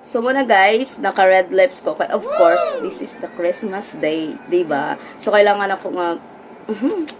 So muna guys, naka red lips ko. Kay of course, this is the Christmas day, 'di ba? So kailangan ako nga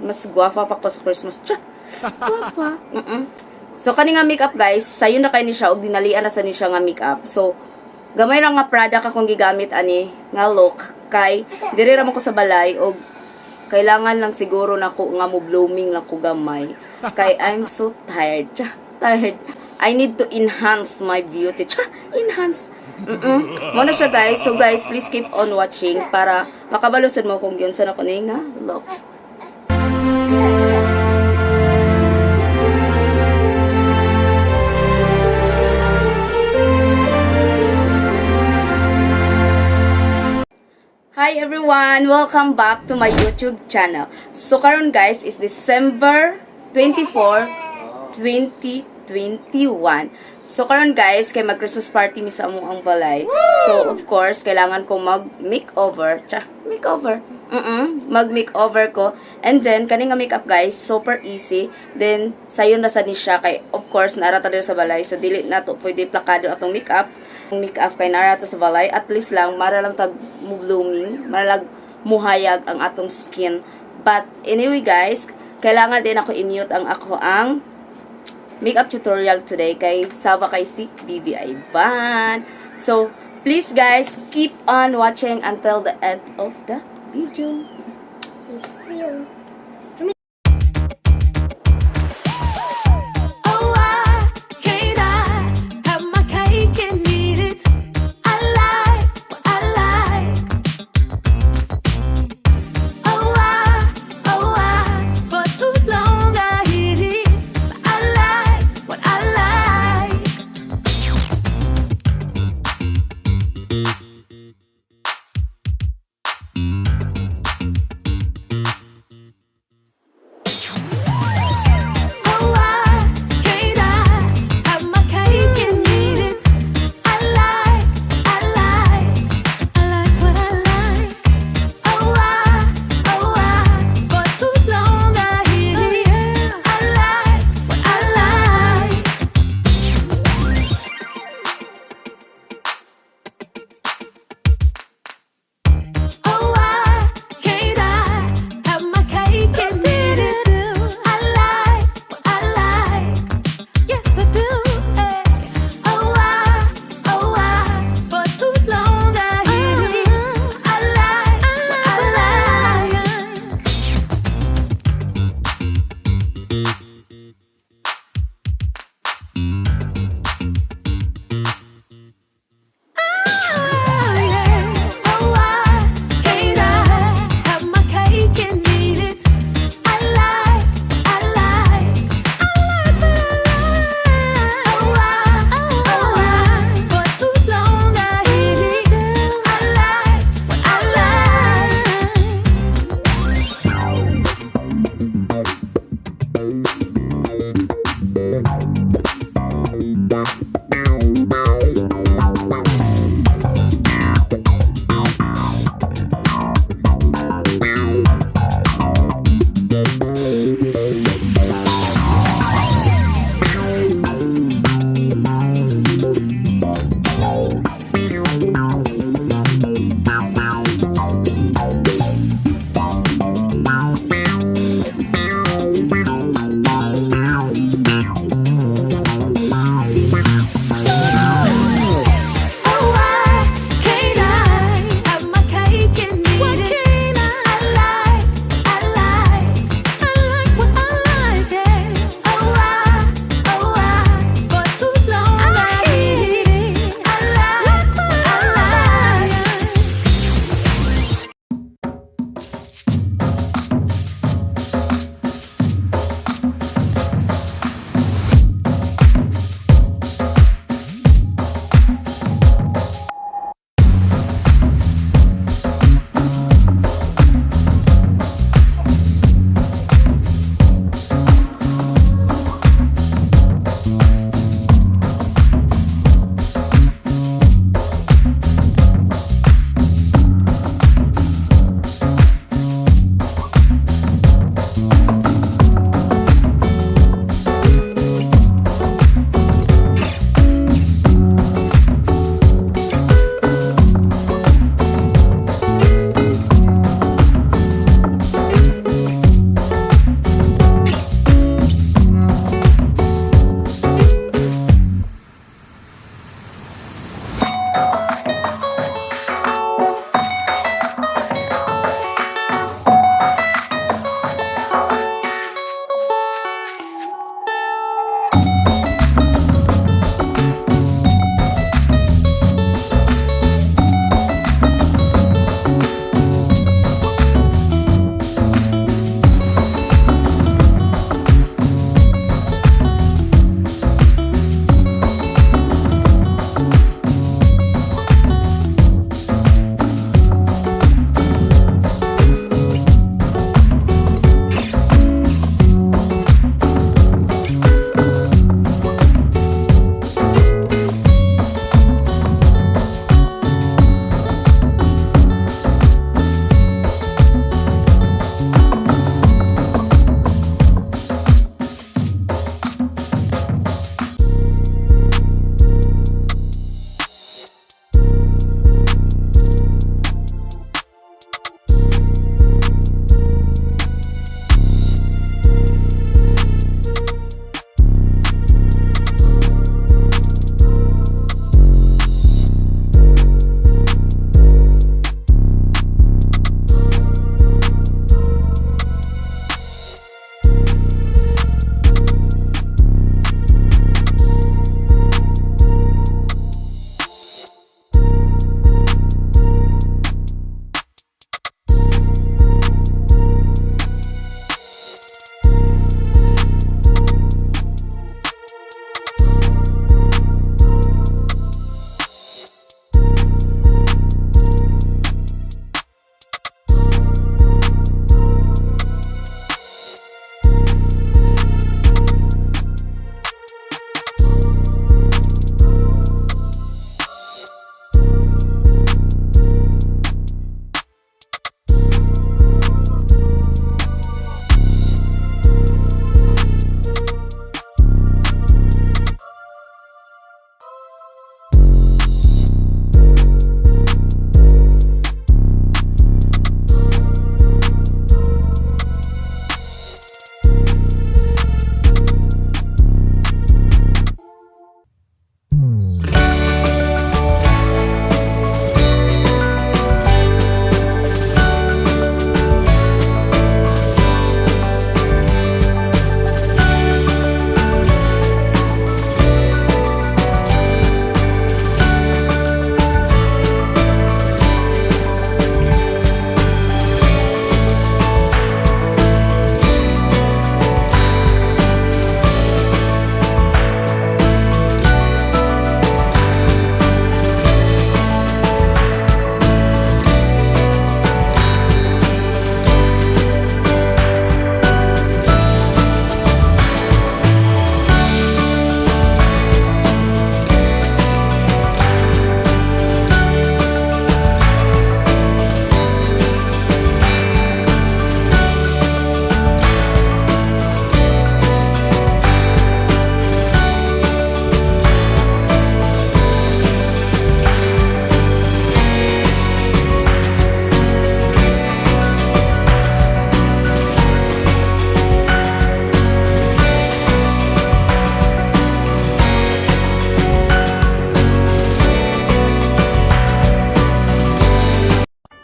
mas guwapa pa ko sa Christmas. Tsa, guwapa. So kani nga makeup guys, sayo na kay ni siya og dinalian na sa ni siya nga makeup. So gamay ra nga product akong gigamit ani nga look kay diri ra man ko sa balay og kailangan lang siguro nako nga mo blooming lang ko gamay kay I'm so tired. Tsa, tired. I need to enhance my beauty. Tsa, enhance. Mo na siya guys. So guys, please keep on watching para makabalo sad mo kung giunsa nako ni nga look. Hi everyone! Welcome back to my YouTube channel. So karon guys is December 24, 2021. So karon guys, kay mag Christmas party mi sa among ang balay. So of course, kailangan ko mag makeover. Cha, makeover. Mag makeover ko. And then kani nga makeup guys, super easy. Then sayon ra sad ni siya kay of course naa ra ta diri sa balay. So dili na to pwede plakado atong makeup. Ang makeup kay naa ra ta sa balay, at least lang mara lang tag mo blooming, mara lang muhayag ang atong skin. But anyway guys, kailangan din ako i-mute ang ako ang makeup tutorial today kay Saba kay si BB Ivan. So, please guys, keep on watching until the end of the video. See you. Oh, why can't I have my cake and eat it? I like what I like. Oh, I, for too long I hid it. But I like what I like.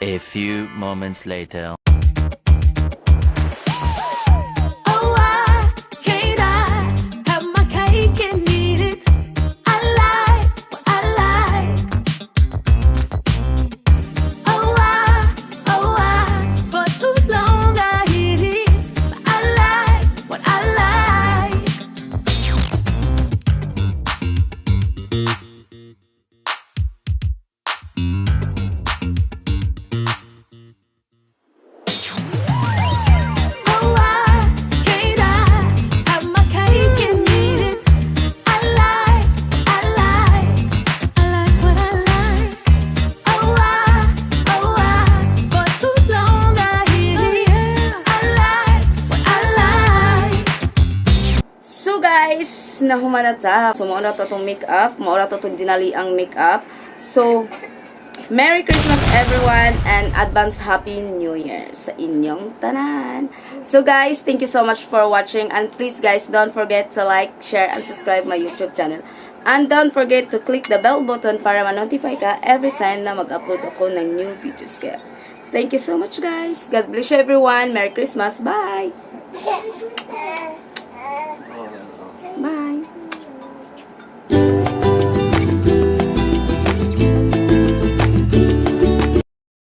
A few moments later. Oh, why can't I have my cake and eat it? I like what I like. Oh, I, for too long I hid it. But I like what I like. Oh, why can't I have my cake and eat it? I like, I like, I like what I like. Oh, I, for too long I hid it. I like what I like. So guys, nahuman na ta. So mao na to tong makeup, mao na to tong dinali ang makeup. So Merry Christmas, everyone, and advance Happy New Year sa inyong tanan. So guys, thank you so much for watching, and please guys, don't forget to like, share and subscribe my YouTube channel. And don't forget to click the bell button para ma-notify ka every time na mag-upload ako ng new videos. Kaya, thank you so much, guys. God bless you, everyone. Merry Christmas. Bye!